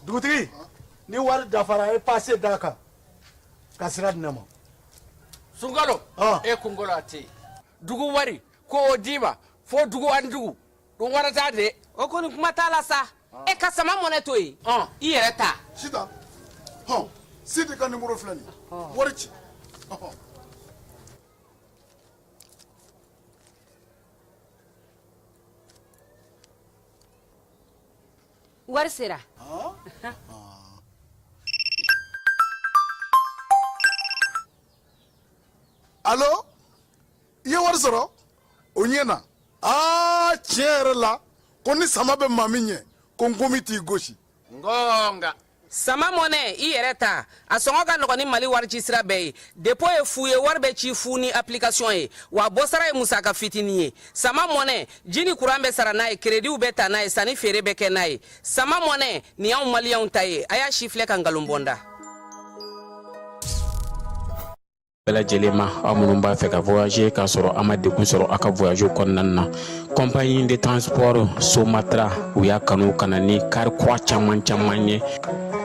Dugutigi, ni wari dafara, a ye pase d'a kan ka sira di ne ma. Sunkalo e kunkolo a tɛ yen. Dugu wari ko o d'i ma fo dugu ani dugu dun wara t'a de. O kɔni, kuma t'a la sa. E ka sama mɔnɛ to yen, i yɛrɛ ta. Sitan, hɔn, Sidi ka nimoro filɛ nin ye, wari ci, ɔhɔn. Wari sera. Alo, i ye wari sɔrɔ, o ɲɛna. Aa, tiɲɛ yɛrɛ la ko ni sama bɛ maa min ɲɛ, ko nkomi t'i gosi. Ngonga. Sama mɔnɛ, i yɛrɛ ta, a sɔngɔ ka nɔgɔn ni Mali wari ci sira bɛɛ ye. Dépôt ye fu ye, wari bɛ ci fu ni application ye, wa bɔsara ye musaka fitinin ye. Sama mɔnɛ, ji ni kuran bɛ sara n'a ye, créditw bɛ ta n'a ye, sanni feere bɛ kɛ n'a ye. Sama mɔnɛ nin y'anw Maliyɛnw ta ye. A y'a si filɛ ka nkalon bɔ n da. Bɛɛ lajɛlen ma, aw minnu b'a fɛ ka voyager k'a sɔrɔ a ma degun sɔrɔ aw ka voyage kɔnɔna na, compagnie de transport Somatra, u y'a kanu ka na ni kari kura caman caman ye,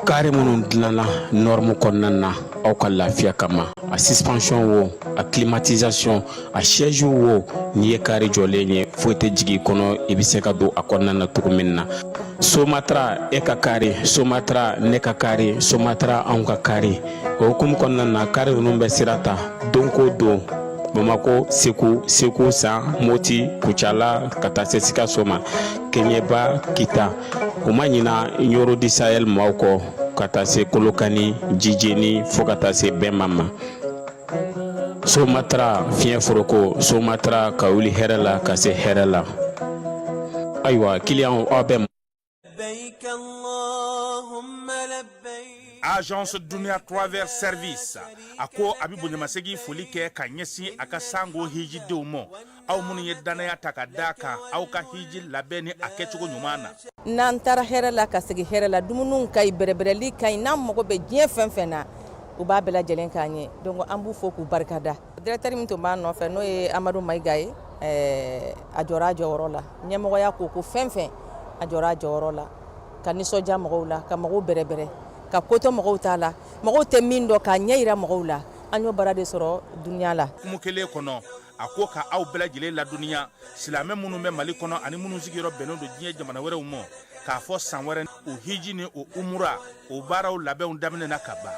kari minnu dilanna norme kɔnɔna na aw ka lafiya kama. A suspension wo, a climatisation, a siège wo, n'i ye kari jɔlen ye, foyi tɛ jigin i kɔnɔ, i bɛ se ka don a kɔnɔna na cogo min na. Somatra, e ka kari Somatra, ne ka kari Somatra, anw ka kari. O hukumu kɔnɔna na, kari ninnu bɛ sira ta don ko don Bamako, Segu, Segu San, Moti, Kucala, ka taa se Sikaso ma, Keɲeba, Kita. U ma ɲina Ɲoro du Sahel maaw kɔ, ka taa se Kolokani, Jijeni, fo ka taa se Bɛnma ma. Somatra fiɲɛ foroko, Somatra ka wuli hɛrɛ la ka se hɛrɛ la. Ayiwa, kiliyanw, aw bɛ Agence Dunia Travel Service a ko a bɛ bonyamasegin foli kɛ ka ɲɛsin a ka sango hijidenw ma, aw minnu ye dannaya ta ka d'a kan aw ka hiji labɛn ni a kɛcogo ɲuman na. N'an taara hɛrɛ la ka segin hɛrɛ la, dumuniw ka ɲi, bɛrɛbɛrɛli ka ɲi, n'an mago bɛ diɲɛ fɛn fɛn na, u b'a bɛɛ lajɛlen k'an ye. Donc an b'u fo k'u barikada. Directeur min tun b'a nɔfɛ, n'o ye Amadu Mayiga ye, a jɔra a jɔyɔrɔ la. Ɲɛmɔgɔya ko ko fɛn fɛn, a jɔra a jɔyɔrɔ la ka nisɔndiya mɔgɔw la, ka mɔgɔw bɛrɛbɛrɛ, ka ko to mɔgɔw ta la, mɔgɔw tɛ min dɔn, k'a ɲɛ yira mɔgɔw la. An y'o baara de sɔrɔ Dunia la. Hukumu kelen kɔnɔ, a ko ka aw bɛɛ lajɛlen ladɔnniya, silamɛ minnu bɛ Mali kɔnɔ ani minnu sigiyɔrɔ bɛnnen don diɲɛ jamana wɛrɛw ma, k'a fɔ san wɛrɛ o hiji ni o umura o baaraw labɛnw daminɛna ka ban.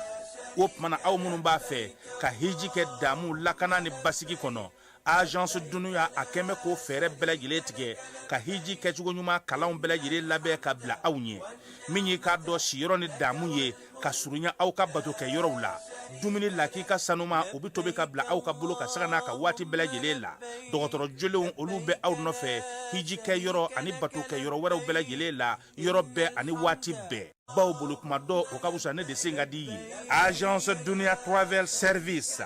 O tuma na, aw minnu b'a fɛ ka hiji kɛ damu, lakana ni basigi kɔnɔ, Agence Dunia a kɛn bɛ k'o fɛɛrɛ bɛɛ lajɛlen tigɛ ka hiji kɛcogo ɲuman kalanw bɛɛ lajɛlen labɛn ka bila aw ɲɛ. Min y'i k'a dɔn siyɔrɔ ni damu ye ka surunya aw ka bato kɛ yɔrɔw la, dumuni lakika sanuma, o bɛ tobi ka bila aw ka bolo ka sanga n'a ka waati bɛɛ lajɛlen la. Dɔgɔtɔrɔ jolenw, olu bɛ aw nɔfɛ hiji kɛ yɔrɔ ani bato kɛ yɔrɔ wɛrɛw bɛɛ lajɛlen la, yɔrɔ bɛɛ ani waati bɛɛ. Baw bolo kuma dɔ, o ka fisa ne de sen ka di ye. Agence Dunia Travel Service,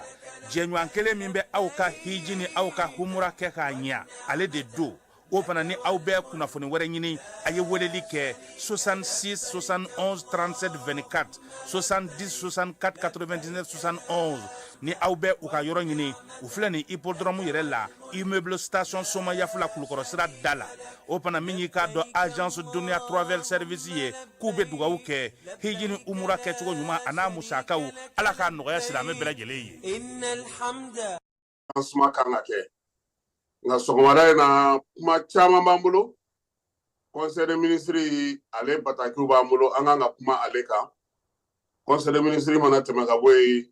jɛɲɔgɔn kelen min bɛ aw ka hiji ni aw ka humura kɛ k'a ɲɛ, ale de don. O fana ni aw bɛ kunnafoni wɛrɛ ɲini, a ye weleli kɛ 66 71 37 24, 70 64 99 71. Ni aw bɛ u ka yɔrɔ ɲini, u filɛ nin hippodrome yɛrɛ la, immeuble station Somayafula, Kulukɔrɔ sira da la. O fana, min y'i k'a dɔn Agence Dunia Travel Service ye, k'u bɛ dugawu kɛ hiji ni umura kɛcogo ɲuman a n'a musakaw, Ala k'a nɔgɔya silamɛ bɛɛ lajɛlen ye. Suma kan ka kɛ, nka sɔgɔmada in na, kuma caman b'an bolo. Conseil des ministres, ale batakiw b'an bolo, an kan ka kuma ale kan. Conseil des ministres mana tɛmɛ ka bɔ yen,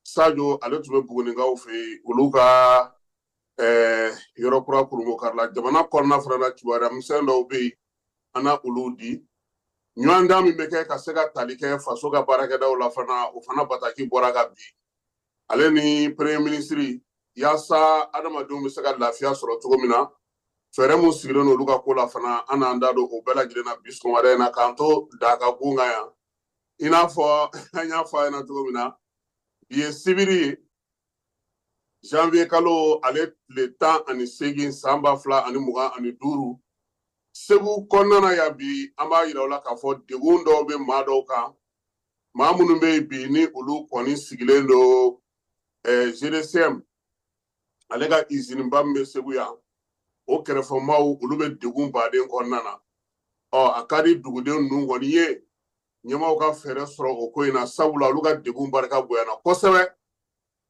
Sajo, ale tun bɛ Buguninkaw fɛ yen, olu ka yɔrɔ kura kurunbonkarila. Jamana kɔnɔna fana na, kibaruya misɛn dɔw bɛ yen, an na olu di. Ɲɔgɔndan min bɛ kɛ ka se ka tali kɛ faso ka baarakɛdaw la fana, o fana bataki bɔra ka bin, ale ni premier ministre, yaasa adamadenw bɛ se ka lafiya sɔrɔ cogo min na. Fɛɛrɛ mun sigilen don olu ka ko la fana, an n'an da don o bɛɛ lajɛlen na bi sɔgɔmada in na, k'an to daga gun kan yan. I n'a fɔ an y'a fɔ a ɲɛna cogo min na, bi ye sibiri ye, janvier kalo ale tile 18, san 2025. Segu kɔnɔna na yan bi, an b'a yira aw la k'a fɔ degun dɔw bɛ maa dɔw kan, maa minnu bɛ yen bi ni olu kɔni sigilen don GDCM ale ka iziniba min bɛ Segu yan, o kɛrɛfɛmaaw, olu bɛ degun baden kɔnɔna na. Ɔ, a ka di duguden ninnu kɔni ye. Ɲɛmaaw ka fɛɛrɛ sɔrɔ o ko in na, sabula olu ka degun barika bonyana kosɛbɛ.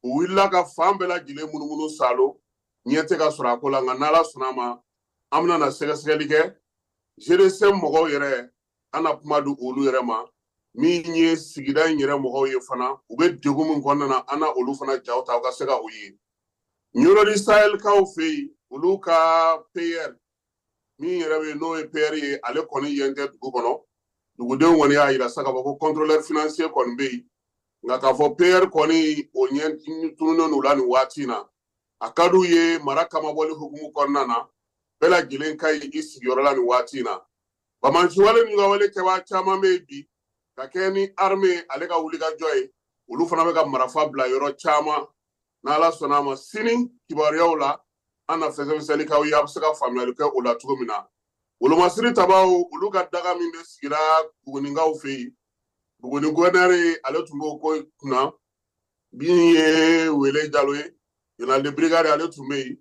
U wulila ka fan bɛɛ lajɛlen munumunu salo, ɲɛ tɛ ka sɔrɔ a ko la. Nka n'Ala sɔnna a ma, an bɛna na sɛgɛsɛgɛli kɛ. GDCM mɔgɔw yɛrɛ, an na kuma di olu yɛrɛ ma. Min ye sigida in yɛrɛ mɔgɔw ye fana, u bɛ degun min kɔnɔna na, an na olu fana jaw ta, u ka se ka o ye. Ɲɔrɔ du Sahelkaw fɛ yen, olu ka PR min yɛrɛ bɛ yen, n'o ye PR ye, ale kɔni yɛn tɛ dugu kɔnɔ. Dugudenw kɔni y'a yira sa k'a fɔ ko contrôleur financier kɔni bɛ yen, nka k'a fɔ PR kɔni, o ɲɛ tununnen don u la nin waati in na. A ka d'u ye, mara kamabɔli hukumu kɔnɔna na, bɛɛ lajɛlen ka ye i sigiyɔrɔ la nin waati in na. Banbaanciwale ninnu ka wale kɛbaa caman bɛ yen bi, ka kɛ ni armée ale ka wulikajɔ ye, olu fana bɛ ka marafa bila yɔrɔ caman. N'Ala sɔnna a ma, sini kibaruyaw la, an na fɛsɛfɛsɛli k'aw ye, a bɛ se ka faamuyali kɛ o la cogo min na. Wolomasiri tabaw, olu ka daga min bɛ sigira Buguninkaw fɛ yen, Buguni gouverneur ale tun b'o ko kunna. Min ye Wele Jalo ye, général de brigade, ale tun bɛ yen.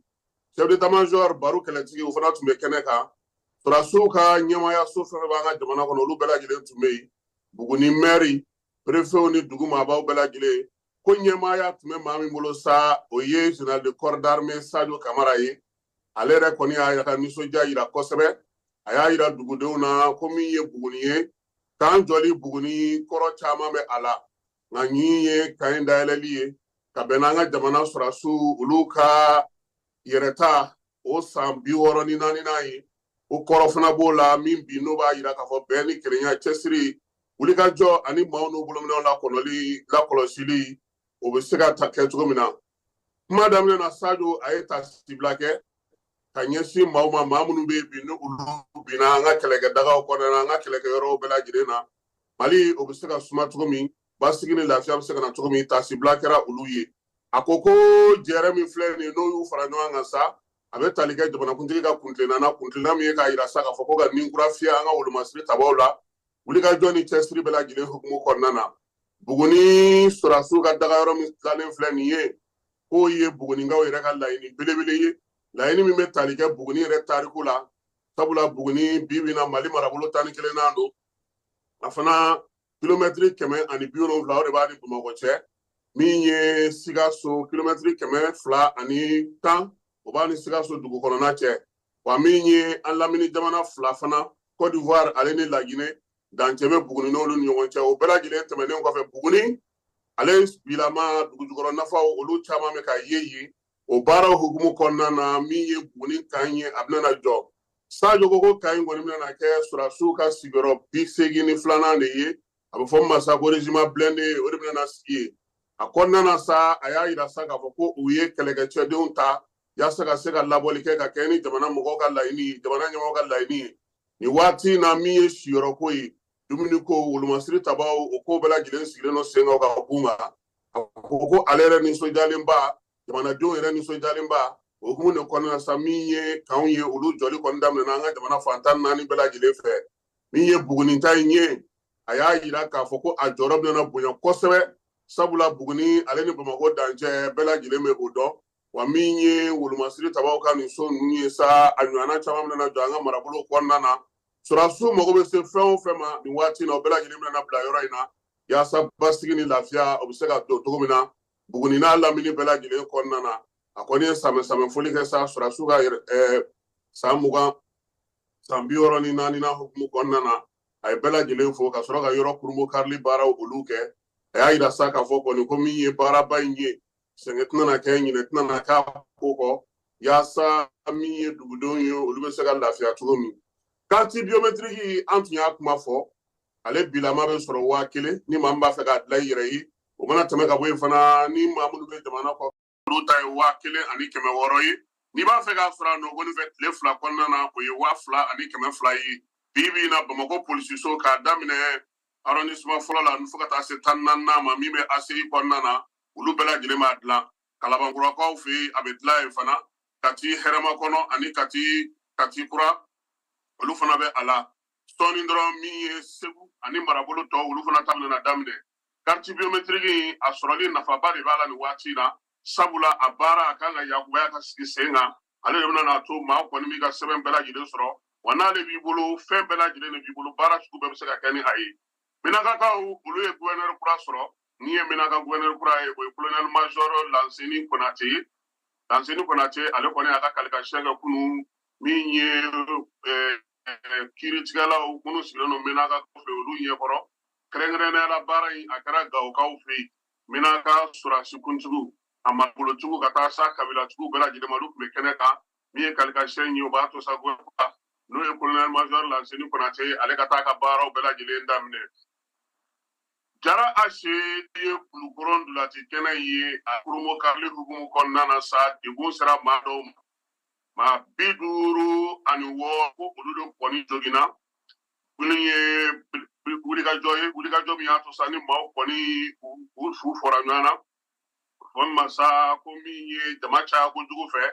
Chef d'état major Baru Kɛlɛtigi, o fana tun bɛ kɛnɛ kan. Sɔrɔdasiw ka ɲɛmaayaso fɛn fɛn b'an ka jamana kɔnɔ, olu bɛɛ lajɛlen tun bɛ yen. Buguni maire, préfet ni dugu maabaw bɛɛ lajɛlen. Ko ɲɛmaaya tun bɛ maa min bolo sa, o ye général de corps d'armée Sadio Kamara ye. Ale yɛrɛ kɔni y'a ka nisɔndiya yira kosɛbɛ. A y'a yira dugudenw na ko min ye Buguni ye, camp jɔli Buguni, kɔrɔ caman bɛ a la, nka nin ye camp in dayɛlɛli ye ka bɛn n'an ka jamana sɔrɔdasiw olu ka yɛrɛta o san 64nan ye. O kɔrɔ fana b'o la min bi, n'o b'a yira k'a fɔ bɛn ni kelenya, cɛsiri, wulikajɔ ani maaw n'u bolominɛw lakɔnɔli, lakɔlɔsili, o bɛ se ka ta kɛ cogo min na. Kuma daminɛ na, Sadio a ye taasibila kɛ ka ɲɛsin maaw ma, maa minnu bɛ yen bi, ni olu binna an ka kɛlɛkɛdagaw kɔnɔna na, an ka kɛlɛkɛyɔrɔw bɛɛ lajɛlen na. Mali o bɛ se ka suma cogo min, basigi ni lafiya bɛ se ka na cogo min, taasibila kɛra olu ye. A ko ko jɛrɛ min filɛ nin ye, n'o y'u fara ɲɔgɔn kan sa, a bɛ tali kɛ jamanakuntigi ka kuntilenna na, kuntilenna min ye k'a yira sa k'a fɔ ko ka nin kura fiyɛ an ka wolomasiri tabaw la, wulikajɔ ni cɛsiri bɛɛ lajɛlen hukumu kɔnɔna na. Buguni sɔrɔdasiw ka dagayɔrɔ min dilannen filɛ nin ye, k'o ye Buguninkaw yɛrɛ ka laɲini belebele ye, laɲini min bɛ tali kɛ Buguni yɛrɛ tariku la, sabula Buguni bi bi na, Mali marabolo 11nan don. A fana kilomɛtiri 170, o de b'a ni Bamakɔ cɛ. Min ye Sikaso, kilomɛtiri 210, o b'a ni Sikaso dugu kɔnɔna cɛ. Wa min ye an lamini jamana fila fana, Côte d'Ivoire ale ni Laginɛ, dancɛ bɛ Buguni n'olu ni ɲɔgɔn cɛ. O bɛɛ lajɛlen tɛmɛnen kɔfɛ, Buguni ale bilama dugujukɔrɔ nafaw, olu caman bɛ ka ye yen. O baaraw hukumu kɔnɔna na, min ye Buguni camp ye, a bɛna jɔ. Sadio ko ko camp in kɔni bɛna kɛ sɔrɔdasiw ka sigiyɔrɔ 82nan de ye. A bɛ fɔ min ma sa ko régiment blindé, o de bɛna sigi yen. A kɔnɔna na sa, a y'a yira sa k'a fɔ ko u ye kɛlɛkɛcɛdenw ta yaasa ka se ka labɔli kɛ, ka kɛ ni jamana mɔgɔw ka laɲini ye, jamana ɲɛmɔgɔw ka laɲini ye nin waati in na. Min ye siyɔrɔko ye, dumuniko, wolomasiri tabaw, o ko bɛɛ lajɛlen sigilen don sen kan ka b'u ma. A ko ko ale yɛrɛ nisɔndiyalenba, jamanadenw yɛrɛ nisɔndiyalenba. O hukumu de kɔnɔna na sa, min ye campw ye, olu jɔli kɔni daminɛna an ka jamana fan 14 bɛɛ lajɛlen fɛ. Min ye Buguni ta in ye, a y'a yira k'a fɔ ko a jɔyɔrɔ bɛna bonya kosɛbɛ, sabula Buguni ale ni Bamakɔ dancɛ, bɛɛ lajɛlen bɛ o dɔn. Wa min ye wolomasiri tabaw ka nin so ninnu ye sa, a ɲɔgɔnna caman bɛna jɔ an ka marabolo kɔnɔna na. Sɔrɔdasiw mago bɛ se fɛn o fɛn ma nin waati in na, o bɛɛ lajɛlen bɛna bila yɔrɔ in na, yaasa basigi ni lafiya, o bɛ se ka don cogo min na Buguni n'a lamini bɛɛ lajɛlen kɔnɔna na. A kɔni ye samɛ samɛ foli kɛ sa sɔrɔdasiw ka san 20, san 64nan hukumu kɔnɔna na. A ye bɛɛ lajɛlen fo ka sɔrɔ ka yɔrɔ kurunbon karili baaraw olu kɛ. A y'a yira sa k'a fɔ kɔni ko min ye baaraba in ye, sɛgɛn tɛna na kɛ, ɲinɛ tɛna na k'a ko kɔ, yaasa min ye dugudenw ye, olu bɛ se ka lafiya cogo min. Carte biométrique, an tun y'a kuma fɔ, ale bilama bɛ sɔrɔ 1000 ni maa min b'a fɛ k'a dilan i yɛrɛ ye. O mana tɛmɛ ka bɔ yen fana, ni maa minnu bɛ jamana kɔ, olu ta ye 1600 ye. N'i b'a fɛ k'a sɔrɔ a nɔgɔni fɛ tile 2 kɔnɔna na, o ye 2100 ye. Bi bi in na, Bamakɔ polisiso, k'a daminɛ arrondissement fɔlɔ la fo ka taa se 14nan ma min bɛ ACI kɔnɔna na, olu bɛɛ lajɛlen b'a dilan. Kalabankurakaw fɛ yen, a bɛ dilan yen fana. Kati hɛrɛma kɔnɔ ani Kati kura, olu fana bɛ a la. Sɔɔni dɔrɔn, min ye Segu ani marabolo tɔw, olu fana ta bɛna daminɛ. Carte biométrique, a sɔrɔli nafaba de b'a la nin waati in na, sabula a baara a kan ka yakubaya ka sigi sen kan. Ale de bɛna n'a to maa kɔni b'i ka sɛbɛn bɛɛ lajɛlen sɔrɔ. Wa n'ale b'i bolo, fɛn bɛɛ lajɛlen de b'i bolo, baara sugu bɛɛ bɛ se ka kɛ ni a ye. Menakakaw, olu ye gouverneur kura sɔrɔ. Min ye Menaka gouverneur kura ye, o ye colonel major Lanseni Konate ye. Lanseni Konate, ale kɔni y'a ka kalikasiyɛn kɛ kunun. Min ye kiiritigɛlaw minnu sigilen don Menaka fɛ, olu ɲɛkɔrɔ, kɛrɛnkɛrɛnnenya la, baara in a kɛra Gawokaw fɛ yen. Menaka sɔrɔdasi kuntigiw, a marabolotigiw, ka taa sa kabilatigiw bɛɛ lajɛlen ma, olu tun bɛ kɛnɛ kan. Min ye kalikasiyɛn ye, o b'a to sa n'o ye colonel major Lanseni Konate ye, ale ka taa ka baaraw bɛɛ lajɛlen daminɛ. Jara Ase ye Kulukɔrɔ ntolaci kɛnɛ ye, a kurunbonkarili hukumu kɔnɔna na sa, degun sera maa dɔw ma. Maa 56, ko olu de kɔni joginna. Minnu ye wulikajɔ ye, wulikajɔ min y'a to sa ni maaw kɔni u su fɔra ɲɔgɔn na, fɔ min ma sa ko min ye jama caya kojugu fɛ,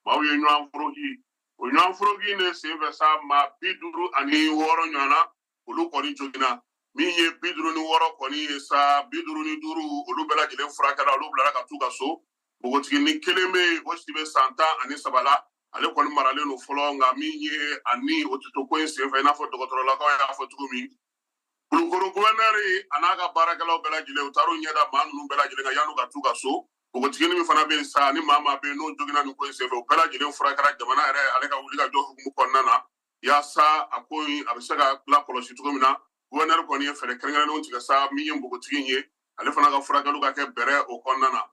maaw ye ɲɔgɔn foroki. O ɲɔgɔn foroki de senfɛ sa, maa 56 ɲɔgɔn na, olu kɔni joginna. Min ye 56 kɔni ye sa, 55, olu bɛɛ lajɛlen furakɛra, olu bilara ka t'u ka so. Npogotiginin kelen bɛ yen, o si bɛ san 13 la, ale kɔni maralen don fɔlɔ, nka min ye a ni o tɛ to ko in senfɛ, i n'a fɔ dɔgɔtɔrɔlakaw y'a fɔ cogo min. Kulukoro guvɛnɛri a n'a ka baarakɛlaw bɛɛ lajɛlen, u taar'u ɲɛ da maa ninnu bɛɛ lajɛlen kan yan'u ka t'u ka so. Npogotiginin min fana bɛ yen sa, ni maa maa bɛ yen n'o joginna nin ko in senfɛ, u bɛɛ lajɛlen furakɛra jamana yɛrɛ ale ka wulikajɔ hukumu kɔnɔna na, yaasa a ko in a bɛ se ka lakɔlɔsi cogo min na. Guvɛnɛri kɔni ye fɛɛrɛ kɛrɛnkɛrɛnnenw tigɛ sa, min ye npogotigi in ye, ale fana ka furakɛliw ka kɛ bɛrɛ o kɔnɔna na.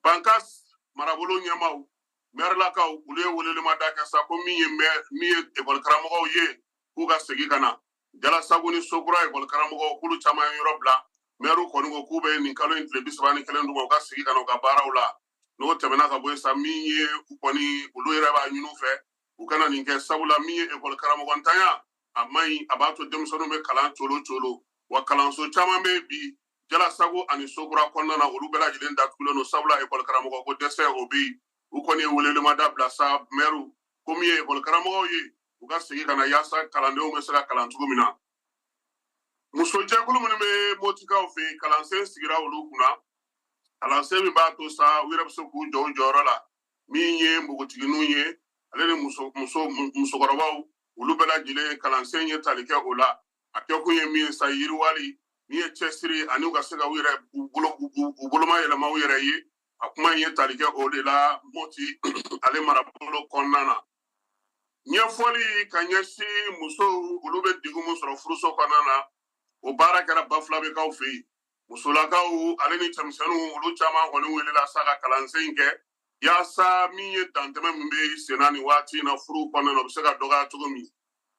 Bankas marabolo ɲɛmaaw, mɛrilakaw, olu ye welelemada kɛ sa ko min ye ekɔli karamɔgɔw ye, k'u ka segin ka na. Jalasagu ni Sokura ekɔli karamɔgɔw, k'olu caman ye yɔrɔ bila. Mɛriw kɔni ko k'u bɛ nin kalo in tile 31 d'u ma, u ka segin ka na u ka baaraw la. N'o tɛmɛna ka bɔ yen sa, min ye u kɔni, olu yɛrɛ b'a ɲini u fɛ u kana nin kɛ, sabula min ye ekɔli karamɔgɔ ntanya, a man ɲi, a b'a to denmisɛnninw bɛ kalan colo colo. Wa kalanso caman bɛ bi Jalasago ani Sokura kɔnɔna na, olu bɛɛ lajɛlen datugulen don, sabula ekɔli karamɔgɔ ko dɛsɛ o bɛ yen. U kɔni ye welelemada bila sa, mɛriw, ko min ye ekɔli karamɔgɔw ye, u ka segin ka na yaasa kalandenw bɛ se ka kalan cogo min na. Musojɛkulu minnu bɛ Motikaw fɛ yen, kalansen sigira olu kunna, kalansen min b'a to sa u yɛrɛ bɛ se k'u jɔ u jɔyɔrɔ la. Min ye npogotigininw ye, ale ni musokɔrɔbaw, olu bɛɛ lajɛlen, kalansen ye tali kɛ o la. A kɛkun ye min ye sa, yiriwali min ye cɛsiri ani u ka se ka u yɛrɛ u boloma yɛlɛma u yɛrɛ ye, a kuma in ye tali kɛ o de la Moti ale marabolo kɔnɔna na. Ɲɛfɔli ka ɲɛsin musow, olu bɛ degun min sɔrɔ furuso kɔnɔna na, o baara kɛra Bafulabekaw fɛ yen. Musolakaw ale ni cɛmisɛnninw, olu caman kɔni welela sa ka kalansen kɛ, yaasa min ye dantɛmɛ min bɛ senna nin waati in na furu kɔnɔna na, o bɛ se ka dɔgɔya cogo min.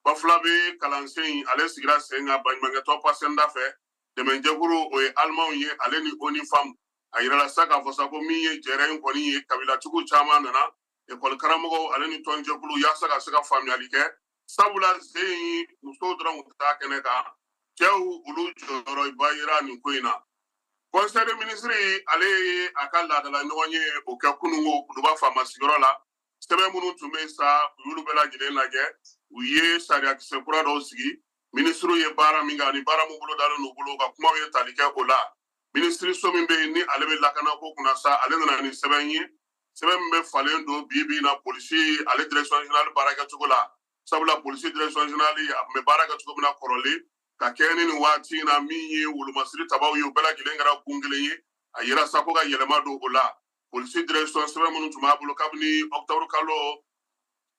Bafulabe kalansen in, ale sigira sen kan baɲumankɛtɔn Pasenda fɛ. Dɛmɛjɛkulu, o ye Alimanw ye, ale ni ONU Femmes. A yirala sa k'a fɔ sa ko min ye jɛrɛ in kɔni ye, kabilatigiw caman nana, ekɔli karamɔgɔw ale ni tɔnjɛkulu, yaasa ka se ka faamuyali kɛ, sabula sen in musow dɔrɔn tun t'a kɛnɛ kan, cɛw olu jɔyɔrɔba yera nin ko in na. Conseil des ministres, ale ye a ka laadala ɲɔgɔn ye o kɛ kununko Kuluba faama sigiyɔrɔ la. Sɛbɛn minnu tun bɛ sa, u y'olu bɛɛ lajɛlen lajɛ. U ye sariyakisɛ kura dɔw sigi. Minisiriw ye baara min kɛ ani baara min bolo dalen n'u bolo, ka kumaw ye tali kɛ o la. Minisiriso min bɛ yen ni ale bɛ lakanako kunna sa, ale nana ni sɛbɛn ye, sɛbɛn min bɛ falen don bi bi in na polisi ale direction générale baara kɛcogo la, sabula polisi direction générale a tun bɛ baara kɛ cogo min na kɔrɔlen, ka kɛɲɛ ni nin waati in na, min ye wolomasiri tabaw ye, u bɛɛ lajɛlen kɛra kun kelen ye. A yira sa ko ka yɛlɛma don o la. Polisi direction, sɛbɛn minnu tun b'a bolo kabini octobre kalo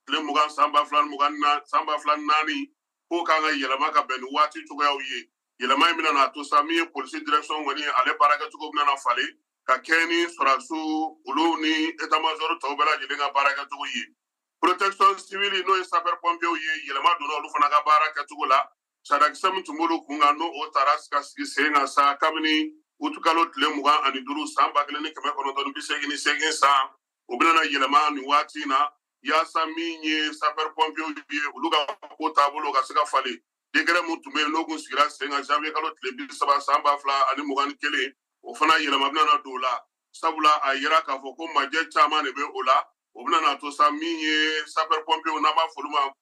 tile 20 san 2020, san 2004, k'o kan ka yɛlɛma ka bɛn ni waati cogoyaw ye. Yɛlɛma in bɛna n'a to sa, min ye polisi direction kɔni ale baarakɛcogo bɛna na falen ka kɛɲɛ ni sɔrɔdasiw olu ni état major tɔw bɛɛ lajɛlen ka baarakɛcogo ye. Protection civile, n'o ye sapeur pompiers ye, yɛlɛma donna olu fana ka baara kɛcogo la. Sariyakisɛ min tun b'olu kun kan, n'o o taara ka sigi sen kan sa kabini utukalo tile 25 san 1988 san, o bɛna na yɛlɛma nin waati in na, yaasa min ye sapeur pompiers ye, olu ka ko taabolo ka se ka falen. Décret min tun bɛ yen, n'o kun sigira sen kan janvier kalo tile 30 san 2021, o fana yɛlɛma bɛna na don o la, sabula a yira k'a fɔ ko majɛ caman de bɛ o la. O bɛna na to sa, min ye sapeur pompiers, n'an b'a fɔ olu ma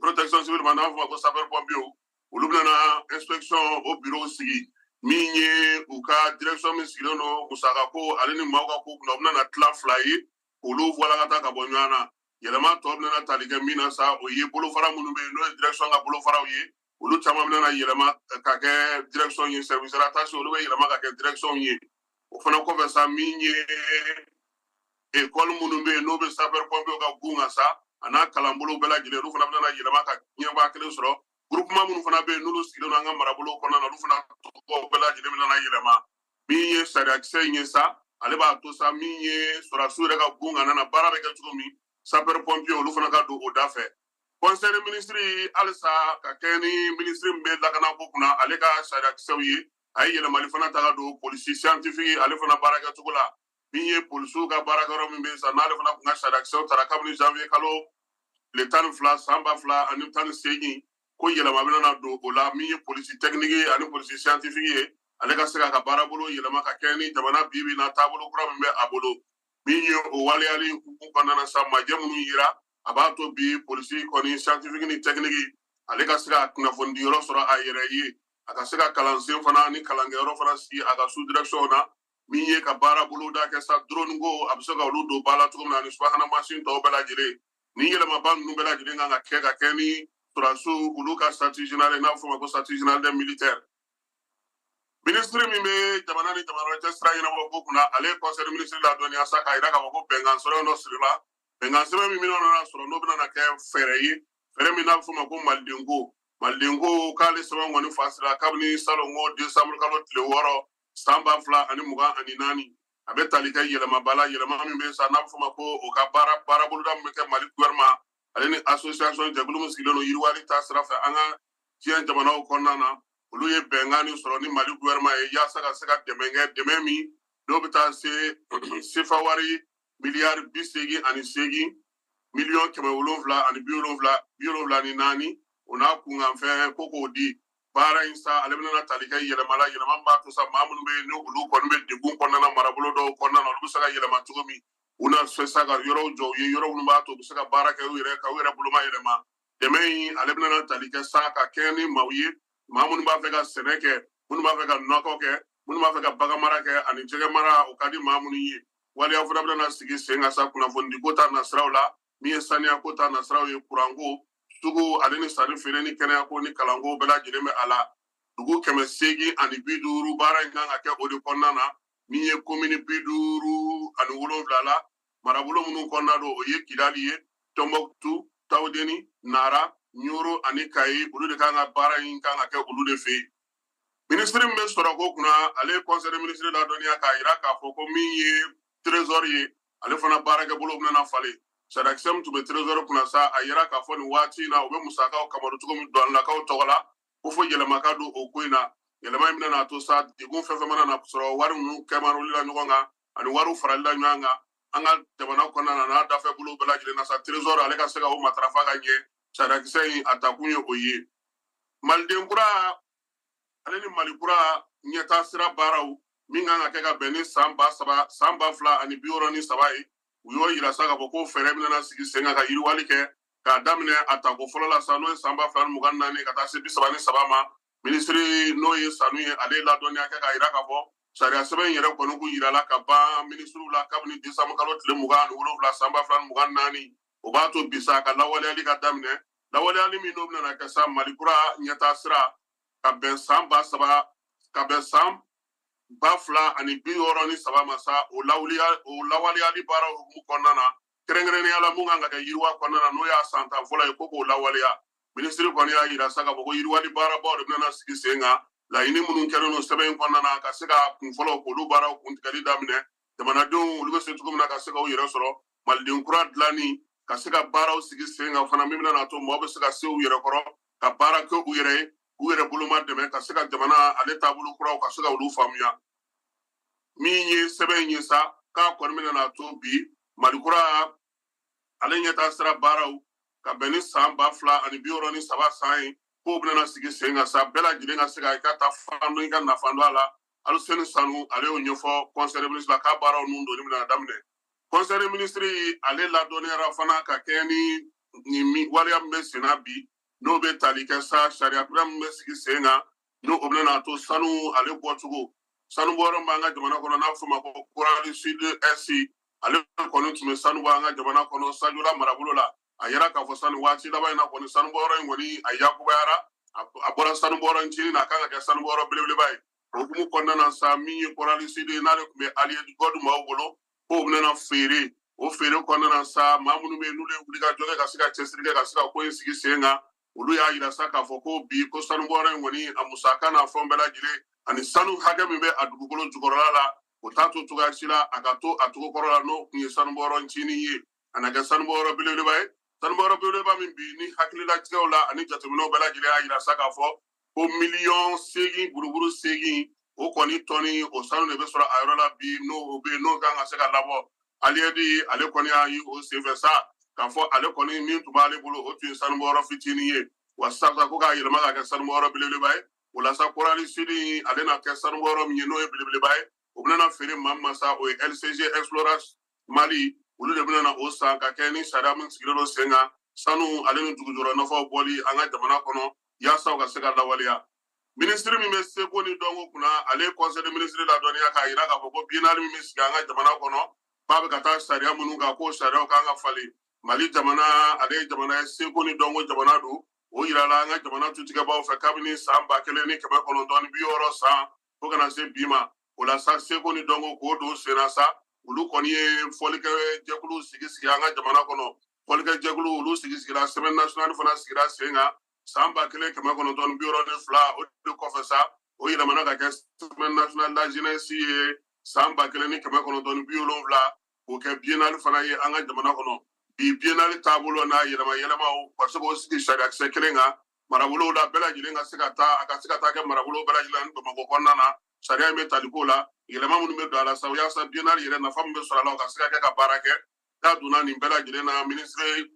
protection civile ma, n'an b'a fɔ ma ko sapeur pompiers, olu bɛna na inspection o bureau sigi. Min ye u ka direction min sigilen don musakako ale ni maaw ka ko kunna, o bɛna na tila fila ye, k'olu walakata ka bɔ ɲɔgɔn na. Yɛlɛma tɔ bɛna tali kɛ min na sa, o ye bolofara minnu bɛ yen, n'o ye direction ka bolofaraw ye. Olu caman bɛna yɛlɛma ka kɛ direction ye. Service rattaché, olu bɛ yɛlɛma ka kɛ direction ye. O fana kɔfɛ sa, min ye école minnu bɛ yen, n'o bɛ sapeur pompier ka gun kan sa, a n'a kalanbolo bɛɛ lajɛlen, olu fana bɛna yɛlɛma ka ɲɛbaa kelen sɔrɔ. Groupement minnu fana bɛ yen, n'olu sigilen don an ka marabolo kɔnɔna na, olu fana tɔgɔ bɛɛ lajɛlen bɛna yɛlɛma. Min ye sariyakisɛ in ye sa, ale b'a to sa, min ye sɔrɔdasiw yɛrɛ ka gun kan na, baara bɛ kɛ cogo min, sapeur pompier, olu fana ka don o da fɛ. Conseil des ministres halisa, ka kɛ ni ministre min bɛ lakanako kunna, ale ka sariyakisɛw ye, a ye yɛlɛmali fana ta ka don polisi scientifique, ale fana baarakɛcogo la. Min ye polisiw ka baarakɛyɔrɔ min bɛ yen sa, n'ale fana tun ka sariyakisɛw tara kabini janvier kalo tile 12 san 2018, ko yɛlɛma bɛna na don o la. Min ye polisi technique ani polisi scientifique ye, ale ka se k'a ka baarabolo yɛlɛma ka kɛ ni jamana bi bi na taabolo kura min bɛ a bolo. Min ye o waleyali hukumu kɔnɔna na sa, majɛ minnu yira, a b'a to bi polisi kɔni scientifique ni technique, ale ka se ka kunnafoni yɔrɔ sɔrɔ a yɛrɛ ye, a ka se ka kalansen fana ni kalankɛyɔrɔ fana sigi a ka sous direction na. Min ye ka baara boloda kɛ sa, drone ko, a bɛ se ka olu don ba la cogo min na, ani subahana mansin tɔw bɛɛ lajɛlen. Ni yɛlɛmaba ninnu bɛɛ lajɛlen kan ka kɛ ka kɛ ni sɔrɔdasiw olu ka statut général, n'a bɛ f'o ma ko statut général des militaires. Minisiri min bɛ jamana ni jamana wɛrɛ cɛ sira ɲɛnabɔ ko kunna, ale ye conseil des ministres ladɔnniya sa, k'a jira k'a fɔ ko bɛnkan sɛbɛn dɔ sirila. Bɛnkan sɛbɛn min bɛna sɔrɔ, n'o bɛna kɛ fɛɛrɛ ye, fɛɛrɛ min n'a bɛ f'o ma ko malidenko. Malidenko k'ale sɛbɛn kɔni fa sira kabini salon ko décembre kalo tile 6 san 2024. A bɛ tali kɛ yɛlɛmaba la, yɛlɛma min bɛ sa, n'a bɛ f'o ma ko o ka baara baaraboloda min bɛ kɛ Mali gouvernement ale ni association jɛkulu min sigilen don yiriwali ta sira fɛ an ka diɲɛ jamanaw kɔnɔna na, olu ye bɛnkan nin sɔrɔ ni Mali gouvernement ye, yaasa ka se ka dɛmɛ kɛ, dɛmɛ min n'o bɛ taa se sefa wari miliyari 88 miliyɔn 770 74, o n'a kunkanfɛn ko k'o di. Baara in sa, ale bɛna tali kɛ yɛlɛma la, yɛlɛma min b'a to sa, maa minnu bɛ yen, ni olu kɔni bɛ degun kɔnɔna na marabolo dɔw kɔnɔna na, olu bɛ se ka yɛlɛma cogo min, u na se sa ka yɔrɔw jɔ u ye, yɔrɔ minnu b'a to u bɛ se ka baara kɛ u yɛrɛ, ka u yɛrɛ boloma yɛlɛma. Dɛmɛ in, ale bɛna tali kɛ sa ka kɛɲɛ ni maaw ye, maa minnu b'a fɛ ka sɛnɛ kɛ, minnu b'a fɛ ka nakɔ kɛ, minnu b'a fɛ ka bagan mara kɛ ani jɛgɛ mara, o ka di maa minnu ye. Waleya fana bɛna sigi sen kan sa, kunnafoni ko ta nasiraw la, min ye saniya ko ta nasiraw ye, kuranko, sugu ale ni sanni feere ni kɛnɛyako ni kalanko bɛɛ lajɛlen bɛ a la. Dugu 850, baara in kan ka kɛ o de kɔnɔna na. Min ye komini 57 la, marabolo minnu kɔnɔna don, o ye Kidali ye, Tɔnbɔkutu, Tawudeni, Nara, Ɲoro ani Kayi. Olu de kan ka baara in kan ka kɛ olu de fɛ yen. Minisiri min bɛ sɔrɔko kunna, ale ye conseil des ministres ladɔnniya k'a jira k'a fɔ ko min ye trésor ye, ale fana baarakɛbolo bɛna falen. Sariyakisɛ min tun bɛ trésor kunna sa, a yira k'a fɔ nin waati in na, u bɛ musakaw kamaru cogo min dɔnilakaw tɔgɔ la, ko fo yɛlɛma ka don o ko in na. Yɛlɛma in bɛna n'a to sa, degun fɛn fɛn mana na sɔrɔ wari ninnu kɛmaroli la ɲɔgɔn kan ani wariw farali la ɲɔgɔn kan an ka jamana kɔnɔna na, n'a dafɛ bolo bɛɛ lajɛlen na sa, trésor ale ka se ka o matarafa ka ɲɛ. Sariyakisɛ in, a takun ye o ye. Maliden kura ale ni Mali kura ɲɛtaa sira baaraw min kan ka kɛ ka bɛn ni san 3000, san 2063 ye, u y'o yira sa k'a fɔ ko fɛɛrɛ bɛna sigi sen kan ka yiriwali kɛ k'a daminɛ a tako fɔlɔ la sa, n'o ye san 2024 ka taa se 33 ma. Minisiri n'o ye Sanu ye, ale ye ladɔnniya kɛ k'a yira k'a fɔ sariya sɛbɛn in yɛrɛ kɔni kun yirala ka ban minisiriw la kabini décembre kalo tile 27 san 2024. O b'a to bi sa, ka lawaleyali ka daminɛ, lawaleyali min n'o bɛna kɛ sa, Mali kura ɲɛtaa sira ka bɛn san 3000, ka bɛn san 2063 ma sa, o lawaleya o lawaleyali baaraw hukumu kɔnɔna na, kɛrɛnkɛrɛnnenya la mun kan ka kɛ yiriwa kɔnɔna na, n'o y'a san 10 fɔlɔ ye, ko k'o lawaleya. Minisiri kɔni y'a yira sa k'a fɔ ko yiriwali baarabaw de bɛna sigi sen kan, laɲini minnu kɛlen don sɛbɛn in kɔnɔna na, ka se ka kun fɔlɔ k'olu baaraw kuntigɛli daminɛ, jamanadenw olu bɛ se cogo min na ka se k'u yɛrɛ sɔrɔ. Maliden kura dilanni, ka se ka baaraw sigi sen kan fana, min bɛna to maaw bɛ se ka se u yɛrɛ kɔrɔ, ka baara kɛ u yɛrɛ ye, k'u yɛrɛ boloma dɛmɛ, ka se ka jamana ale taabolo kuraw ka se ka olu faamuya. Min ye sɛbɛn in ye sa, k'a kɔni bɛna to bi Mali kura ale ɲɛtaa sira baaraw ka bɛn ni san 2063 san ye, k'o bɛna sigi sen kan sa, bɛɛ lajɛlen ka se ka i ka taa fan dɔn, i ka nafa dɔn a la. Aluseni Sanu, ale y'o ɲɛfɔ conseil des ministres la, k'a baaraw nun donni bɛna daminɛ. Conseil des ministres ale ladɔnniyara fana ka kɛɲɛ ni nin waleya min bɛ sen na bi, n'o bɛ tali kɛ sa sariya kura min bɛ sigi sen kan, n'o o bɛna to sanu ale bɔcogo, sanu bɔyɔrɔ min b'an ka jamana kɔnɔ, n'a bɛ f'o ma ko Korali Sud Est, ale kɔni tun bɛ sanu bɔ an ka jamana kɔnɔ Sajola marabolo la. A yira k'a fɔ sanu waati laban in na kɔni, sanu bɔyɔrɔ in kɔni a yakubayara. A bɔra sanubɔyɔrɔ ncinin na, a kan ka kɛ sanubɔyɔrɔ belebeleba ye. O hukumu kɔnɔna na sa, min ye Chorale Sud ye, n'ale tun bɛ Allied Gold maaw bolo, k'o bɛna feere. O feere kɔnɔna na sa, maa minnu bɛ yen, n'olu ye wulikajɔ kɛ ka se ka cɛsiri kɛ ka se ka ko in sigi sen kan, olu y'a yira sa k'a fɔ ko bi ko sanubɔyɔrɔ in kɔni, a musaka n'a fɛn bɛɛ lajɛlen ani sanu hakɛ min bɛ a dugukolo jukɔrɔla la, o t'a to cogoya si la a ka to a cogo kɔrɔ la, n'o tun ye sanubɔyɔrɔ ncinin ye. A na kɛ sanubɔyɔrɔ belebeleba ye, sanubɔyɔrɔ belebeleba min bi ni hakililatigɛw la ani jateminɛw bɛɛ lajɛlen y'a yira sa k'a fɔ ko miliyɔn 8 buruburu 8, o kɔni tɔni o sanu de bɛ sɔrɔ a yɔrɔ la bi, n'o o bɛ yen, n'o kan ka se ka labɔ. Allied, ale kɔni y'a ye o senfɛ sa k'a fɔ ale kɔni min tun b'ale bolo, o tun ye sanubɔyɔrɔ fitinin ye. Wa sisan ko k'a yɛlɛma ka kɛ sanubɔyɔrɔ belebeleba ye. O la sa, Chorale Sud, ale na kɛ sanubɔyɔrɔ min ye, n'o ye belebeleba ye, o bɛna feere maa min ma sa, o ye LCG Exploration Mali. Olu de bɛna o san ka kɛ ni sariya min sigilen don sen kan, sanu ale ni dugujukɔrɔ nafaw bɔli an ka jamana kɔnɔ, yaasa u ka se ka lawaleya. Minisiri min bɛ seko ni dɔnko kunna, ale ye conseil de ministre ladɔnniya k'a yira k'a fɔ ko biennale min bɛ sigi an ka jamana kɔnɔ, k'a bɛ ka taa sariya minnu kan, k'o sariyaw kan ka falen. Mali jamana, ale ye jamana ye, seko ni dɔnko jamana don. O yirala an ka jamana tutigɛbaw fɛ kabini san 1960 san fo kana se bi ma. O la sa, seko ni dɔnko k'o don senna sa, olu kɔni ye fɔlikɛ jɛkulu sigi sigi an ka jamana kɔnɔ. Fɔlikɛ jɛkulu olu sigi sigira, semaine nationale fana sigira sen kan san 1962. O de kɔfɛ sa, o yɛlɛmana ka kɛ semaine nationale de la jeunesse ye san 1970, k'o kɛ biennale fana ye an ka jamana kɔnɔ bi. Biennale taabolo n'a yɛlɛma yɛlɛmaw, ka se k'o sigi sariyakisɛ kelen kan marabolow la bɛɛ lajɛlen ka se ka taa, a ka se ka taa kɛ marabolo bɛɛ lajɛlen ani Bamakɔ kɔnɔna na. Sariya in bɛ tali ko la, yɛlɛma minnu bɛ don a la sa, yaasa biennale yɛrɛ nafa min bɛ sɔrɔ a la, o ka se ka kɛ ka baara kɛ. N'a donna nin bɛɛ lajɛlen na, minisiri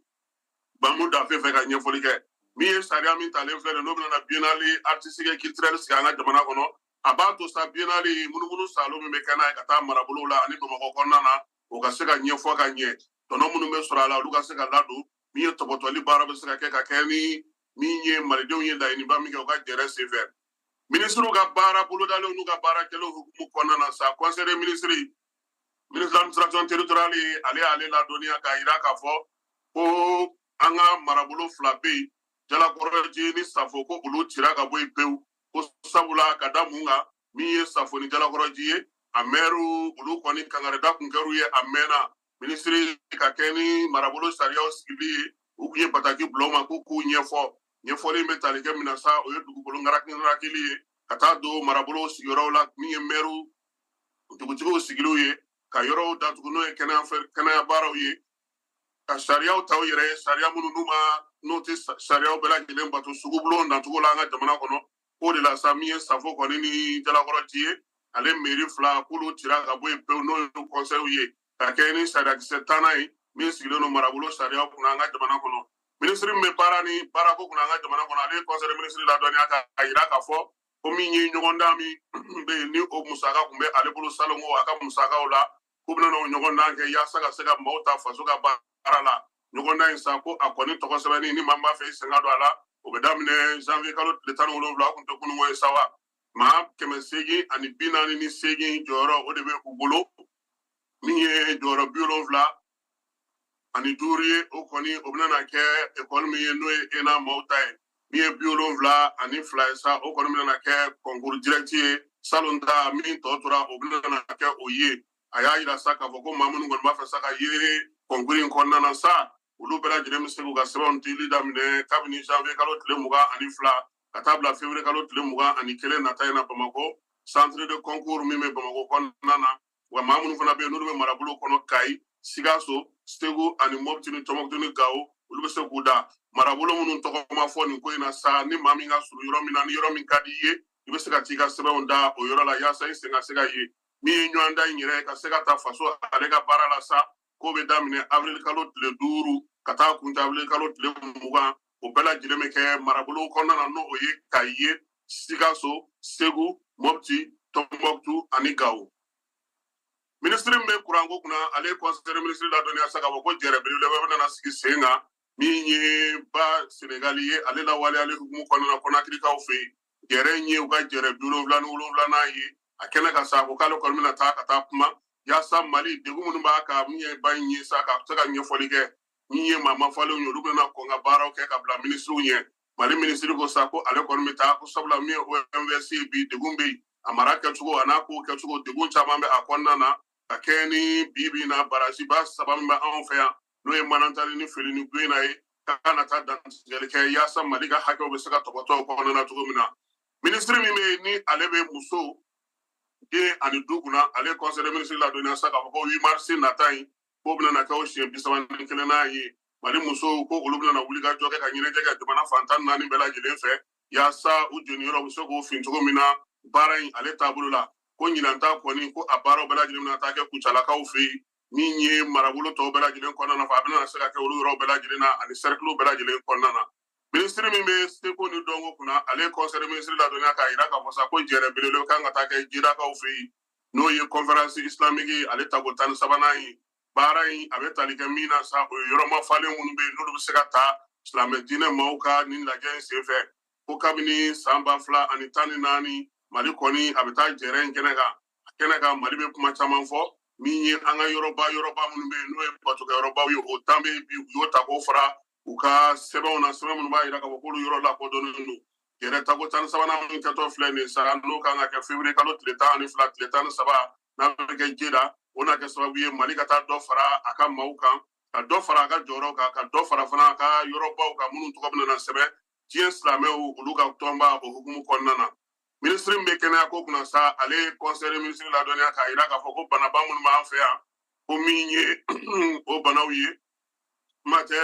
Bamu Dafe fɛ ka ɲɛfɔli kɛ, min ye sariya min talen filɛ nin, n'o bɛna biennale artistique et culturelle sigi an ka jamana kɔnɔ, a b'a to sa biennale munumunu salo min bɛ kɛ n'a ye ka taa marabolow la ani Bamakɔ kɔnɔna na, o ka se ka ɲɛfɔ ka ɲɛ, tɔnɔ minnu bɛ sɔrɔ a la, olu ka se ka ladon, min ye tɔpɔtɔli baara bɛ se ka kɛ ka kɛ ni min ye malidenw ye laɲiniba min kɛ u ka jɛrɛ senfɛ. Minisiriw ka baara bolodalenw n'u ka baara kɛlenw hukumu kɔnɔna na sa, conseil des ministres, ministre de l'administration territoriale, ale y'ale ladɔnniya k'a yira k'a fɔ ko an ka marabolo fila bɛ yen, Jalakɔrɔji ni Safo, ko olu cira ka bɔ yen pewu. Ko sabula ka da mun kan? Min ye Safo ni Jalakɔrɔji ye, a mɛriw olu kɔni kangarida kun kɛr'u ye a mɛnna. Minisiri ka kɛ ni marabolo sariyaw sigili ye, u tun ye bataki bila u ma ko k'u ɲɛfɔ. Ɲɛfɔli bɛ tali kɛ min na sa, o ye dugukolo ŋarakili ye ka taa don marabolo sigiyɔrɔw la, min ye mɛriw dugutigiw sigiliw ye ka yɔrɔw datugu, n'o ye kɛnɛya baaraw ye, ka sariyaw ta u yɛrɛ ye, sariya minnu n'u ma n'o tɛ sariyaw bɛɛ lajɛlen bato sugubulon nacogo la an ka jamana kɔnɔ. K'o de la sa, min ye Safo kɔni ni Jalakɔrɔji ye, ale mairie fila, k'olu cira ka bɔ yen pewu, n'o ye conseil ye ka kɛ ni sariyakisɛ tannan ye min sigilen don marabolo sariyaw kunna an ka jamana kɔnɔ. Minisiri min bɛ baara ni baarako kunna an ka jamana kɔnɔ, ale ye conseil des ministres ladɔnniya k'a yira k'a fɔ ko min ye ɲɔgɔndan min bɛ yen, ni o musaka tun bɛ ale bolo salongo a ka musakaw la, k'u bɛna o ɲɔgɔndan kɛ yaasa ka se ka maaw ta faso ka baara la. Ɲɔgɔndan in sa, ko a kɔni tɔgɔ sɛbɛnni, ni maa b'a fɛ i sen ka don a la, o bɛ daminɛ janvier kalo tile 17. O tun tɛ kununko ye sa wa. Maa 848 jɔyɔrɔ, o de bɛ u bolo. Min ye jɔyɔrɔ 75 ye, o kɔni o bɛna kɛ ekɔli min ye, n'o ye ENA maaw ta ye. Min ye 72 ye sa, o kɔni bɛna kɛ concours direct ye. Salon ta min tɔ tora, o bɛna kɛ o ye. A y'a yira sa k'a fɔ ko maa minnu kɔni b'a fɛ sa ka ye concours in kɔnɔna na sa, olu bɛɛ lajɛlen bɛ se k'u ka sɛbɛnw dili daminɛ kabini janvier kalo tile 22 ka taa bila février kalo tile 21 nata in na, Bamakɔ centre de concours min bɛ Bamakɔ kɔnɔna na. Wa maa minnu fana bɛ yen, n'olu bɛ marabolo kɔnɔ, Kayi, Sikaso, Segu ani Mɔpti ni Tɔnbɔkutu ni Gawo, olu bɛ se k'u da. Marabolo minnu tɔgɔ ma fɔ nin ko in na sa, ni maa min ka surun yɔrɔ min na, ni yɔrɔ min ka di i ye, i bɛ se ka t'i ka sɛbɛnw da o yɔrɔ la yaasa i sen ka se ka ye. Min ye ɲɔgɔndan in yɛrɛ ka se ka ta faso ale ka baara la sa, k'o bɛ daminɛ avril kalo tile 5 ka taa kuncɛ avril kalo tile 20. O bɛɛ lajɛlen bɛ kɛ marabolo kɔnɔna na, n'o o ye Kayi ye, Sikaso, Segu, Mɔpti, Tɔnbɔkutu ani Gawo. Minisiri min bɛ kuranko kunna, ale ye conseil des ministres ladɔnniya sa k'a fɔ ko jɛrɛ belebeleba bɛna sigi sen kan, min ye ba Senegali ye, ale lawaleyali hukumu kɔnɔna na Kɔnakirikaw fɛ yen. Jɛrɛ in ye u ka jɛrɛ 77nan ye a kɛnɛ ka sa. Ko k'ale kɔni bɛna taa ka taa kuma yaasa Mali degun minnu b'a kan, min ye ba in ye sa, ka se ka ɲɛfɔli kɛ. Min ye maa mafalenw ye, olu bɛna kɔn ka baaraw kɛ ka bila minisiriw ɲɛ. Mali minisiri ko sa ko ale kɔni bɛ taa, ko sabula min ye OMVS ye, bi degun bɛ yen, a mara kɛcogo a n'a kow kɛcogo, degun caman bɛ a kɔnɔna na. Ka kɛɲɛ ni bi bi in na baraziba saba min bɛ anw fɛ yan, n'o ye Manantali ni Fili ni Guyena ye, k'a na taa dantigɛli kɛ yaasa Mali ka hakɛw bɛ se ka tɔbɔtɔ o kɔnɔna na cogo min na. Minisiri min bɛ yen ni ale bɛ muso, den ani du kunna, ale ye conseil des ministres ladɔnniya sa k'a fɔ ko 8 mars nata in, k'o bɛna na kɛ o siɲɛ 31nan ye. Mali musow ko olu bɛna wuli ka jɔ kɛ ka ɲɛnajɛ kɛ jamana fan 14 bɛɛ lajɛlen fɛ, yaasa u jeniyɔrɔ bɛ se k'o fin cogo min na baara in ale taabolo la. Ko ɲinan ta kɔni, ko a baaraw bɛɛ lajɛlen bɛna taa kɛ Kucalakaw fɛ yen, min ye marabolo tɔw bɛɛ lajɛlen kɔnɔna na, a bɛna se ka kɛ olu yɔrɔw bɛɛ lajɛlen na ani sɛrikiliw bɛɛ lajɛlen kɔnɔna na. Minisiri min bɛ seko ni dɔnko kunna, ale ye conseil des ministres ladɔnniya k'a jira k'a fɔ sa ko jɛrɛ belebele kan ka taa kɛ Jedakaw fɛ yen, n'o ye conférence islamique ale tako 13nan ye. Baara in a bɛ tali kɛ min na sa, o ye yɔrɔma falen minnu bɛ yen, n'olu bɛ se ka ta silamɛ diinɛ maaw ka nin lajɛ in senfɛ. Ko kabini san 2014, Mali kɔni a bɛ taa jɛrɛ in kɛnɛ kan. A kɛnɛ kan, Mali bɛ kuma caman fɔ. Min ye an ka yɔrɔba yɔrɔba minnu bɛ yen, n'o ye batokɛyɔrɔbaw ye, o 10 bɛ yen bi, u y'o ta k'o fara u ka sɛbɛnw na, sɛbɛn minnu b'a jira k'a fɔ k'olu yɔrɔ lakodɔnnen don. Jɛrɛ tako 13nan min kɛtɔ filɛ nin sa, n'o kan ka kɛ février kalo tile 12, tile 13, n'a bɛ kɛ Jeda, o na kɛ sababu ye Mali ka taa dɔ fara a ka maaw kan, ka dɔ fara a ka jɔyɔrɔ kan, ka dɔ fara fana a ka yɔrɔbaw kan minnu tɔgɔ bɛna sɛbɛn diɲɛ silamɛw olu ka tɔnba o hukumu kɔnɔna na. Minisiri min bɛ kɛnɛya ko kunna sa, ale ye conseil des ministres ladɔnniya k'a jira k'a fɔ ko banaba minnu b'an fɛ yan, ko min ye o banaw ye, kuma tɛ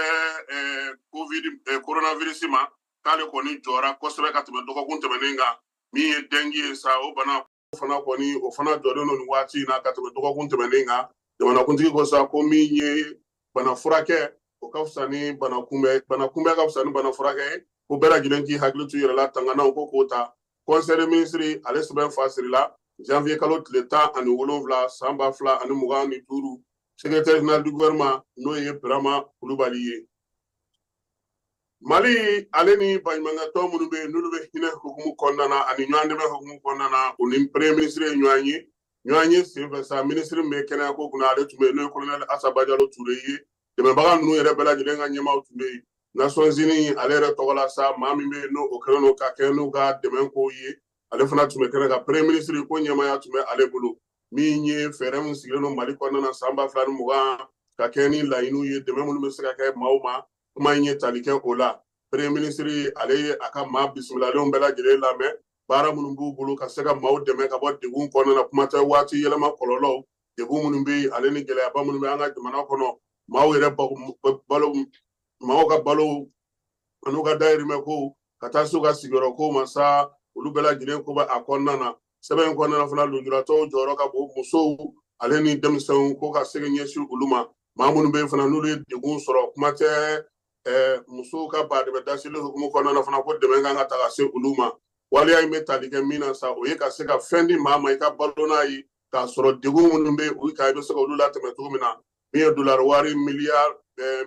covid, coronavirus ma, k'ale kɔni jɔra kosɛbɛ ka tɛmɛ dɔgɔkun tɛmɛnen kan. Min ye dengue ye sa, o bana fana kɔni, o fana jɔlen don nin waati in na ka tɛmɛ dɔgɔkun tɛmɛnen kan. Jamanakuntigi ko sa ko min ye bana furakɛ, o ka fisa ni bana kunbɛn, bana kunbɛn ka fisa ni bana furakɛ ye, ko bɛɛ lajɛlen k'i hakili to i yɛrɛ la, tanganaw ko k'o ta. Conseil des ministres ale sɛbɛn fasirila janvier kalo tile 17, san 2025. Secrétaire général du gouvernement, n'o ye Birama Kulubali ye. Mali ale ni baɲumankɛtɔn minnu bɛ yen, n'olu bɛ hinɛ hukumu kɔnɔna na ani ɲɔgɔn dɛmɛ hukumu kɔnɔna na, o ni premier ministre ye ɲɔgɔn ye. Ɲɔgɔn ye senfɛ sa, minisiri min bɛ kɛnɛya ko kunna, ale tun bɛ yen, n'o ye colonel Asa Bajalo Ture ye. Dɛmɛbaga ninnu yɛrɛ bɛɛ lajɛlen ka ɲɛmaaw tun bɛ yen. Nations Unies ale yɛrɛ tɔgɔ la sa, maa min bɛ yen, n'o kɛlen don ka kɛ n'u ka dɛmɛ kow ye, ale fana tun bɛ kɛnɛ kan. Premier ministre ko ɲɛmaaya tun bɛ ale bolo. Min ye fɛɛrɛ min sigilen don Mali kɔnɔna na san 2020, ka kɛ ni laɲiniw ye, dɛmɛ minnu bɛ se ka kɛ maaw ma, kuma in ye tali kɛ o la. Premier ministre ale ye a ka maa bisimilalenw bɛɛ lajɛlen lamɛn, baara minnu b'u bolo ka se ka maaw dɛmɛ ka bɔ degun kɔnɔna na, kuma tɛ waati yɛlɛma kɔlɔlɔw, degun minnu bɛ yen ale ni gɛlɛyaba minnu bɛ an ka jamana kɔnɔ, maaw yɛrɛ balo, maaw ka balo an'u ka dayirimɛ kow, ka taa se u ka sigiyɔrɔ kow ma sa, olu bɛɛ lajɛlen ko bɛ a kɔnɔna na. Sɛbɛn in kɔnɔna na fana, lujuratɔw jɔyɔrɔ ka bon, musow ale ni denmisɛnw, ko ka se ka ɲɛsin olu ma. Maa minnu bɛ yen fana, n'olu ye degun sɔrɔ, kuma tɛ musow ka baadɛbɛ dasili hukumu kɔnɔna na fana, ko dɛmɛ kan ka ta ka se olu ma. Waleya in bɛ tali kɛ min na sa, o ye ka se ka fɛn di maa ma i ka balo n'a ye, k'a sɔrɔ degun minnu bɛ u kan, i bɛ se ka olu latɛmɛ cogo min na. Min ye dolari wari miliyari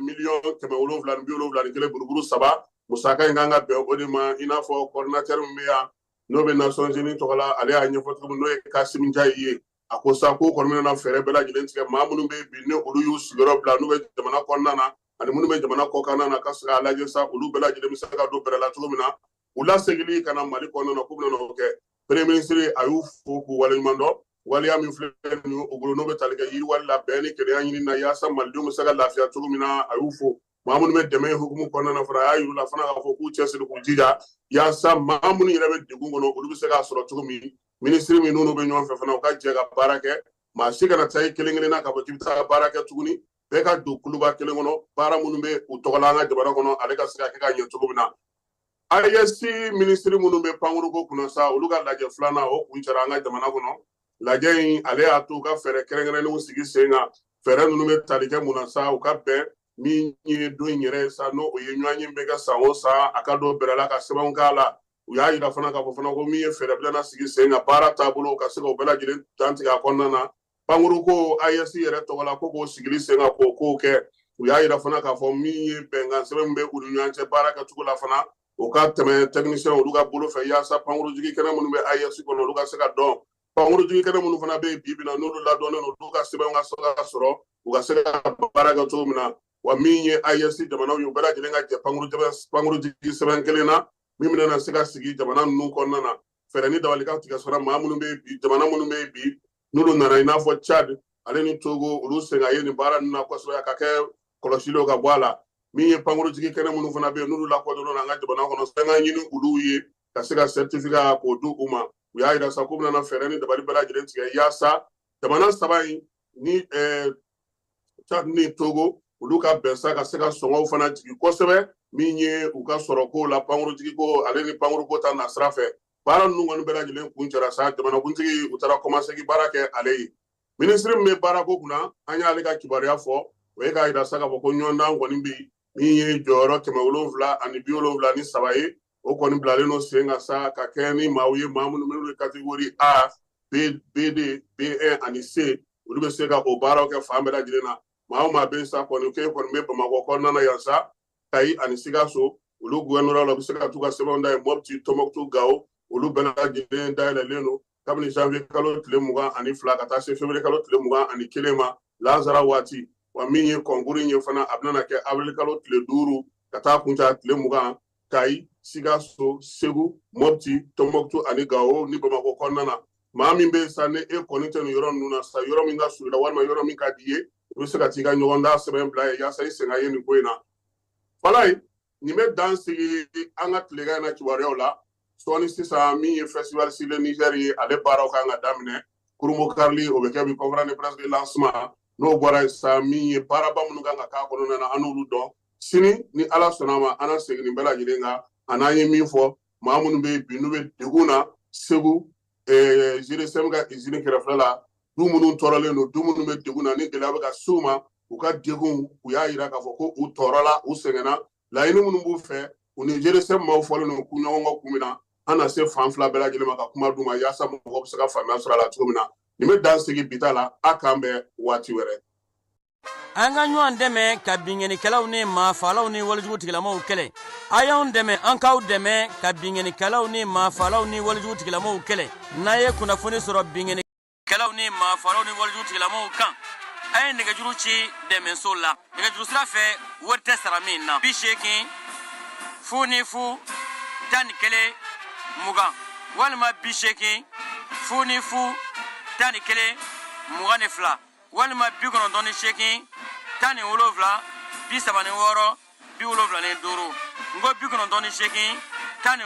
miliyɔn 771 buruburu 3, musaka in kan ka bɛn o de ma. I n'a fɔ coordinateur min bɛ yan, n'o bɛ Nations Unies tɔgɔ la, ale y'a ɲɛfɔ cogo min, n'o ye Kasim Njayi ye, a ko sa k'o kɔni bɛna fɛɛrɛ bɛɛ lajɛlen tigɛ, maa minnu bɛ bi, ni olu y'u sigiyɔrɔ bila, n'u bɛ jamana kɔnɔna na ani minnu bɛ jamana kɔkanna na, ka se k'a lajɛ sa, olu bɛɛ lajɛlen bɛ se ka don bɛrɛ la cogo min na, u lasegili ka na Mali kɔnɔna na, k'u bɛna o kɛ. Premier ministre a y'u fo k'u waleɲuman dɔn waleya min filɛ nin ye o bolo, n'o bɛ tali kɛ yiriwali la, bɛn ni kelenya ɲini na, yaasa malidenw bɛ se ka lafiya cogo min na. A y'u fo. Maa minnu bɛ dɛmɛ hukumu kɔnɔna na fana, a y'a yir'u la fana k'a fɔ k'u cɛsiri, k'u jija, yaasa maa minnu yɛrɛ bɛ degun kɔnɔ, olu bɛ se k'a sɔrɔ cogo min. Minisiri min n'u bɛ ɲɔgɔn fɛ fana, u ka jɛ ka baara kɛ. Maa si kana taa i kelen kelen na k'a fɔ k'i bɛ taa baara kɛ tuguni. Bɛɛ ka don kuluba kelen kɔnɔ, baara minnu bɛ u tɔgɔ la an ka jamana kɔnɔ, ale ka se ka kɛ ka ɲɛ cogo min na. AES minisiri minnu bɛ pankuruko kunna sa, olu ka lajɛ filanan o kuncɛra an ka jamana kɔnɔ. Lajɛ in ale y'a to u ka fɛɛrɛ kɛrɛnkɛrɛnnenw sigi sen kan. Fɛɛrɛ ninnu bɛ tali kɛ mun na sa? U ka bɛn min ye don in yɛrɛ ye sa, n'o o ye ɲɔgɔn ye bɛ kɛ san o san, a ka don bɛrɛ la ka sɛbɛnw k'a la. U y'a yira fana k'a fɔ fana ko min ye fɛɛrɛ bilana sigi sen kan, baara taabolo ka se ka o bɛɛ lajɛlen dantigɛ a kɔnɔna na. Pankuruko AES yɛrɛ tɔgɔ la, ko k'o sigili sen kan, k'o kow kɛ. U y'a yira fana k'a fɔ min ye bɛnkan sɛbɛn min bɛ u ni ɲɔgɔn cɛ baara kɛcogo la fana, o ka tɛmɛ technicien olu ka bolo fɛ, yaasa pankurujigi kɛnɛ minnu bɛ AES kɔnɔ, olu ka se ka dɔn. Pankurujigi kɛnɛ minnu fana bɛ yen bi bi na, n'olu ladɔnnen don, olu ka sɛbɛnw ka se ka sɔrɔ, u ka se ka baara kɛ cogo min na. Wa min ye AES jamanaw ye, u bɛɛ lajɛlen ka jɛ pankurujigi sɛbɛn kelen na min bɛna se ka sigi jamana ninnu kɔnɔna na. Fɛɛrɛ ni dabali ka tigɛ sɔrɔ maa minnu bɛ bi, jamana minnu bɛ bi, n'olu nana i n'a fɔ Tchad ale ni Togo, olu sen ka ye nin baara ninnu na kosɛbɛ, ka kɛ kɔlɔsiliw ka bɔ a la. Min ye pankurujigi kɛnɛ minnu fana bɛ yen, n'olu lakodɔnnen an ka jamana kɔnɔ, fɛn ka ɲini olu ye ka se ka certificat k'o di u ma. U y'a yira sa k'u bɛna fɛɛrɛ ni dabali bɛɛ lajɛlen tigɛ yaasa jamana saba in ni Tchad ni Togo, olu ka bɛn sa ka se ka sɔngɔw fana jigin kosɛbɛ, min ye u ka sɔrɔko la, pankurujigiko ale ni pankuruko ta nasira fɛ. Baara ninnu kɔni bɛɛ lajɛlen kuncɛra sa, jamanakuntigi u taara kɔmasegin baara kɛ ale ye. Minisiri min bɛ baarako kunna, an y'ale ka kibaruya fɔ, o ye k'a yira sa k'a fɔ ko ɲɔgɔndan kɔni bɛ min ye jɔyɔrɔ 773 ye, o kɔni bilalen don sen kan sa ka kɛ ni maaw ye, maa minnu bɛ catégorie A, B, B2, B1 ani C, olu bɛ se ka o baaraw kɛ fan bɛɛ lajɛlen na. Maa o maa bɛ sa kɔni k'e kɔni bɛ Bamakɔ kɔnɔna na yan sa, Kayi ani Sikaso, olu gouvernorat la, u bɛ se ka t'u ka sɛbɛnw da yen. Mopti, Tɔnbɔkutu, Gawo, olu bɛɛ lajɛlen dayɛlɛlen don kabini janvier kalo tile 22 ka taa se février kalo tile 21 ma, lansara waati. Wa min ye concours in ye fana, a bɛna kɛ avril kalo tile 5 ka taa kuncɛ tile 20, Kayi, Sikaso, Segu, Mopti, Tɔnbɔkutu ani Gawo ni Bamakɔ kɔnɔna na. Maa min bɛ sa ni e kɔni tɛ nin yɔrɔ ninnu na sa, yɔrɔ min ka surun i la walima yɔrɔ min ka di i ye, i bɛ se ka t'i ka ɲɔgɔndan sɛbɛn bila yen yaasa i sen ka ye nin ko in na. Falaye, nin bɛ dan sigi an ka tilegan in na kibaruyaw la. Sɔɔni sisan, min ye festival sur le Niger ye, ale baaraw kan ka daminɛ. Kurunbonkarili o bɛ kɛ bi, conférence de presse de lancement. N'o bɔra yen sa, min ye baaraba minnu kan ka k'a kɔnɔna na, an n'olu dɔn sini ni Ala sɔnna a ma. An na segin nin bɛɛ lajɛlen kan. A n'an ye min fɔ, maa minnu bɛ bi n'u bɛ degun na Segu GDCM ka usine kɛrɛfɛ la, du minnu tɔɔrɔlen don, du minnu bɛ degun na ni gɛlɛya bɛ ka s'u ma, u ka degun, u y'a yira k'a fɔ ko u tɔɔrɔla, u sɛgɛnna. Laɲini minnu b'u fɛ, u ni GDCM maaw fɔlen don k'u ɲɔgɔn kɔ kun min na, an na se fan fila bɛɛ lajɛlen ma ka kuma d'u ma yaasa mɔgɔw bɛ se ka faamuya sɔrɔ a la cogo min na. Nin bɛ dan sigi bi ta la, a k'an bɛn waati wɛrɛ. An ka ɲɔgɔn dɛmɛ ka binkannikɛlaw ni maafaalaw ni walejugu tigilamaw kɛlɛ. A y'anw dɛmɛ, an k'aw dɛmɛ ka binkannikɛlaw ni maafaalaw ni walejugu tigilamaw kɛlɛ. N'a ye kunnafoni sɔrɔ binkannikɛlaw ni maafaalaw ni walejugu tigilamaw kan, a ye nɛgɛjuru ci dɛmɛso la nɛgɛjuru sira fɛ, wari tɛ sara min na: 80 00 11 20 walima 80 00 11 22 walima 98 17 36 75. N ko 98 10.